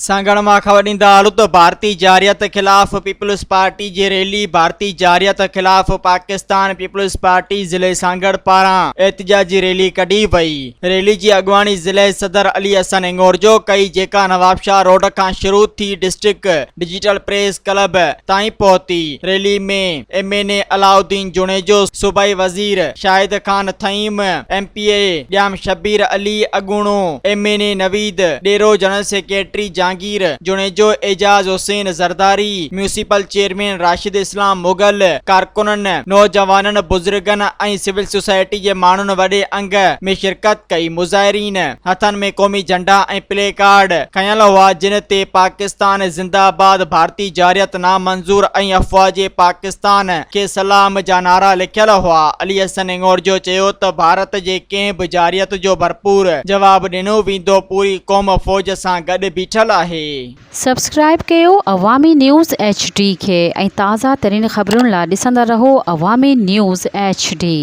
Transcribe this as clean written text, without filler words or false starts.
سانگهڙ مان خبر ڏيندا هلون ته ڀارتي جارحيت خلاف پيپلز پارٽي جي ريلي ڀارتي جارحيت خلاف پاڪستان پيپلز پارٽي ضلعي سانگهڙ پاران احتجاجي ريلي ڪڍي وئي ريلي جي اڳواڻي ضلعي صدر علي حسن هڱورجو ڪئي جيڪا نوابشاهه روڊ کان شروع ٿي ڊسٽرڪٽ ڊجيٽل پريس ڪلب تائين پهتي rally ۾ M N A Alauddin Junejo صوبائي وزير Shahid Khan Thaheem M P A Jam Shabbir Ali اڳوڻو M N A Naveed Dero general secretary Jahangir Junejo Ejaz Hussain Zardari municipal chairman Rashid Islam Mughal ڪارڪنن نوجوانن بزرگن ۽ civil society جي ماڻهن وڏي انگ ۾ شرڪت ڪئي مظاهرين هٿن ۾ قومي جهنڊا ۽ پلي ڪارڊ کنيل هئا جن تي پاڪستان زنده آباد ڀارتي جارحيت نامنظور ۽ افواج پاڪستان کي سلام جا نعرا لکيل هئا. علي حسن هڱورجو چيو ته ڀارت جي ڪنهن به جارحيت جو ڀرپور جواب ڏنو ويندو، پوري قوم فوج سان گڏ بيٺل آهي. سبسڪرائيب ڪيو عوامي نيوز ايڇ ڊي کي ۽ تازه ترين خبرن لا ڏسندا رهو عوامي نيوز ايڇ ڊي.